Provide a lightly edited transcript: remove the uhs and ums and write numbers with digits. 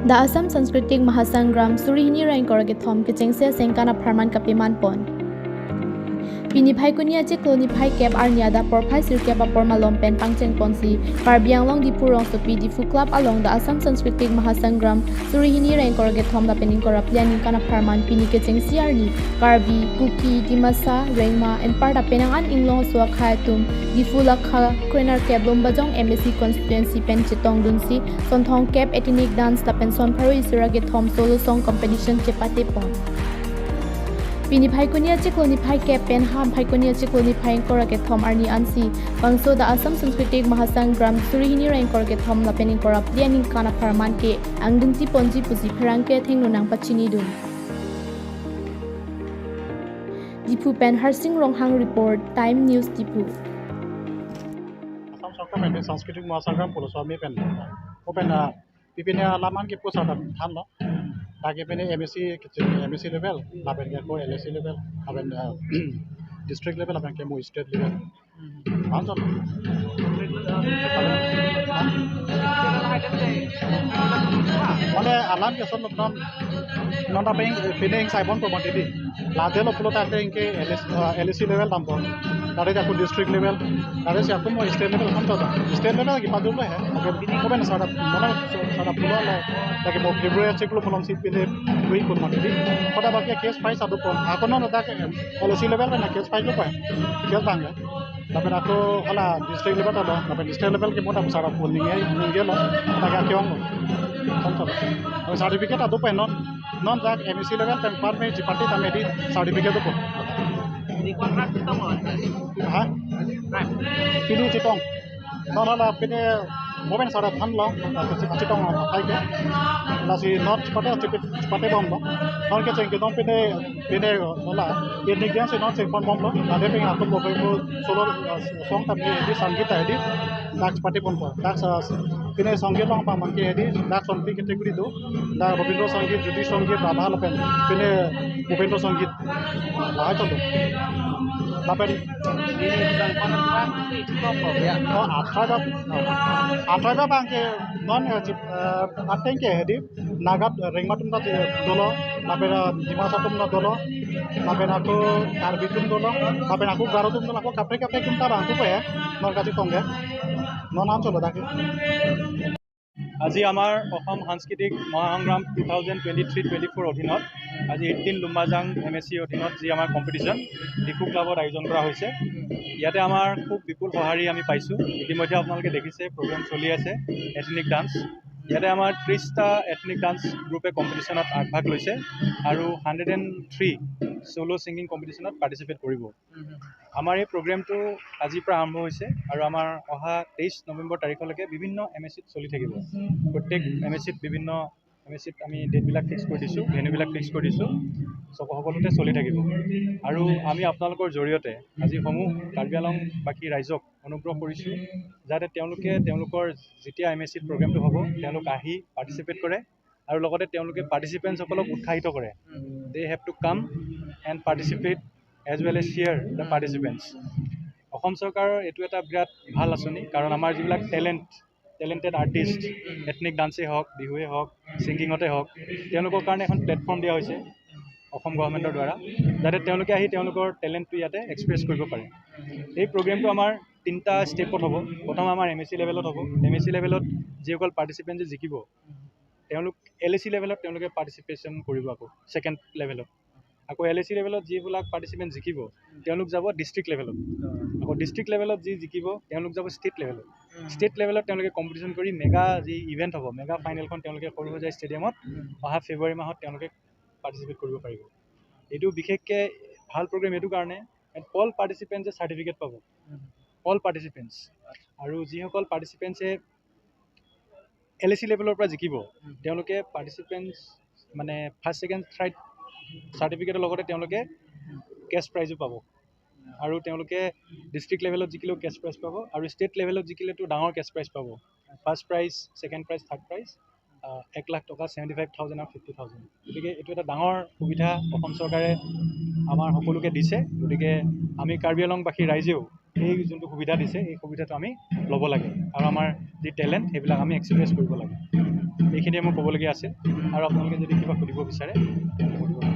The Assam Sanskritik Mahasangram Surihini Rain Korage Thom Kechengse Sengkana Pharman Kapiman Pon. Pini Bhaikunia Chikloni Phai Cap Arnia da Por Phai Sir Cap Porma Lompen Pangcheng Ponsi Karbianglong Diphu Rong Sopi Diphu Club along the Assam Sanskritik Mahasangram Surihini Rain Korage Thom da Pening Kora Planning Kana Pharman Pini Kecheng Siarni Karbi Kuki Dimasa Rengma and Parda Penangan Inglong Sua Khayatum Diphu Lakha Krenar Cap Lombajong MSc Constituency Pen Chitong Dunsi Sonthong Cap Ethnic Dance la Pen Son Pharu Isirage Thom Solo Song Competition Chepate Pon. Pini Bhaikunia Chikloni Phai Cap Pen Ham Bhaikunia Chikloni Phai Korage Thom Arni Ansi Bangso the Assam Sanskritik Mahasangram Surihini Rain Korage Thom la Pening Kora Planning Kana Pharman Ke Angdungti Ponji Puji Pharangke Thengnunang Pachini Dun. Diphu Pen Harsing Ronghang Report, Time News Diphu. Assam Sarkar Pen Sanskritik Mahasangram Poloswami Pen Open Pipina Laman Ki Posa Than lo Lagi pene MSc level, lapen ke ko LSC level, lapen district level, lapen ke mo state level. Anjon. Mane alam ke son non non tapeng pene ing saibon ko mati. Lade lo pulo tate ing ke LSC level tampo. Tare aku district level, tare si aku mo state level kan to. State level ki padu lo hai. Ko ben sada mona sada pulo lo lagi mo February ciklu polong si pene dui kun mati. Kota baki case prize adu pon. Aku non da LSC level na case prize lo pa. Case bang. Lapen aku hala district level to. Lapen district level ki mota sada pul ninge lo. Ta ka kyong lo. Kan to. Certificate adu pa non non da MSc level pen par me jipati ta medi certificate do. Ha? Pini chitong. Non hala pini momen sada than lo chitong thai ke. La si not chipate chipate bom lo. Non ke cheng ke don pini pini hola ethnic dance non cheng pon bom lo. La de ping aku ko solo song ta di sangeet ta di dak chipate pon ko. Dak pini sangeet long pa man ke di dak son category do. Da Rabindra Sangeet, Jyoti Sangeet, Rabha lapen pini Upendra Sangeet. La cholo. Lapen আঠাৰটা বাংকে নন আটেংকে হেদি নাগাত ৰেংমাতুম না দল লাপেন ডিমাচাতুম না দল লাপেন আকৌ কাৰ্বিতুম দল লাপেন আকৌ গাৰোতুম দল আকৌ কাপে কাপে কোনটা বাংকু পায় নন কাজি টংগে নন আঞ্চল তাকে। আজি আমাৰ অসম সাংস্কৃতিক মহাসংগ্ৰাম 2023-24 অধীনত আজি 18 লুম্বাজাং MSc অধীনত যি আমাৰ কম্পিটিশ্যন ডিফু ক্লাবত আয়োজন কৰা হৈছে। ইয়াতে আমাৰ খুব বিপুল সঁহাৰি আমি পাইছোঁ। ইতিমধ্যে আপোনালোকে দেখিছে প্ৰগ্ৰেম চলি আছে এথনিক ডান্স। ইয়াতে আমাৰ 30টা এথনিক ডান্স গ্ৰুপে কম্পিটিশ্যনত আগভাগ লৈছে আৰু 103 চ'ল' ছিংগিং কম্পিটিশ্যনত পাৰ্টিচিপেট কৰিব। আমাৰ এই প্ৰগ্ৰেমটো আজিৰ পৰা আৰম্ভ হৈছে আৰু আমাৰ অহা 23 নৱেম্বৰ তাৰিখলৈকে বিভিন্ন MScত চলি থাকিব। প্ৰত্যেক MScত বিভিন্ন MScত আমি ডেটবিলাক ফিক্স কৰি দিছোঁ, ভেন্যুবিলাক ফিক্স কৰি দিছোঁ, সকলোতে চলি থাকিব। আৰু আমি আপোনালোকৰ জৰিয়তে আজি সমূহ কাৰ্বি আংলংবাসী ৰাইজক অনুগ্ৰহ কৰিছোঁ যাতে তেওঁলোকে তেওঁলোকৰ যেতিয়া MScত প্ৰগ্ৰেমটো হ'ব তেওঁলোক আহি পাৰ্টিচিপেট কৰে আৰু লগতে তেওঁলোকে পাৰ্টিচিপেণ্টসকলক উৎসাহিত কৰে। They have to come and participate as well as share the participants. Assam চৰকাৰৰ এইটো এটা বিৰাট ভাল আঁচনি, কাৰণ আমাৰ যিবিলাক টেলেণ্টেড আৰ্টিষ্ট এথনিক ডান্সেই হওক, বিহুৱেই হওক, ছিংগিঙতে হওক, তেওঁলোকৰ কাৰণে এখন প্লেটফৰ্ম দিয়া হৈছে অসম গভৰ্ণমেণ্টৰ দ্বাৰা, যাতে তেওঁলোকে আহি তেওঁলোকৰ টেলেণ্টটো ইয়াতে এক্সপ্ৰেছ কৰিব পাৰে। এই প্ৰগ্ৰেমটো আমাৰ 3টা ষ্টেপত হ'ব। প্ৰথম আমাৰ MSc লেভেলত হ'ব। MSc লেভেলত যিসকল পাৰ্টিচিপেণ্টে জিকিব তেওঁলোক LSC লেভেলত তেওঁলোকে পাৰ্টিচিপেশ্যন কৰিব, আকৌ ছেকেণ্ড লেভেলত। আকৌ LSC লেভেলত যিবিলাক পাৰ্টিচিপেণ্ট জিকিব তেওঁলোক যাব ডিষ্ট্ৰিক্ট লেভেলত। আকৌ ডিষ্ট্ৰিক্ট লেভেলত যি জিকিব তেওঁলোক যাব ষ্টেট লেভেলত। ষ্টেট লেভেলত তেওঁলোকে কম্পিটিশ্যন কৰি মেগা যি ইভেণ্ট হ'ব, মেগা ফাইনেলখন তেওঁলোকে সৰুসজাই ষ্টেডিয়ামত অহা ফেব্ৰুৱাৰী মাহত তেওঁলোকে পাৰ্টিচিপেট কৰিব পাৰিব। এইটো বিশেষকৈ ভাল প্ৰগ্ৰেম এইটো কাৰণে অল পাৰ্টিচিপেণ্টছে চাৰ্টিফিকেট পাব, অল পাৰ্টিচিপেণ্টছ। আৰু যিসকল পাৰ্টিচিপেণ্টছে LSC লেভেলৰ পৰা জিকিব তেওঁলোকে পাৰ্টিচিপেণ্টছ মানে ফাৰ্ষ্ট ছেকেণ্ড থাৰ্ড চাৰ্টিফিকেটৰ লগতে তেওঁলোকে কেছ প্ৰাইজো পাব। আৰু তেওঁলোকে ডিষ্ট্ৰিক্ট লেভেলত জিকিলেও কেছ প্ৰাইজ পাব আৰু ষ্টেট লেভেলত জিকিলেতো ডাঙৰ কেছ প্ৰাইজ পাব। First prize, second prize, third prize 1 lakh টকা, 75,000 আৰু 50,000। গতিকে এইটো এটা ডাঙৰ সুবিধা অসম চৰকাৰে আমাৰ সকলোকে দিছে। গতিকে আমি কাৰ্বি আংলংবাসী ৰাইজেও এই যোনটো সুবিধা দিছে এই সুবিধাটো আমি ল'ব লাগে আৰু আমাৰ যি টেলেণ্ট সেইবিলাক আমি এক্সপ্ৰেছ কৰিব লাগে। এইখিনিয়ে মোৰ ক'বলগীয়া আছিল আৰু আপোনালোকে যদি কিবা সুধিব বিচাৰে সুধিব পাৰে।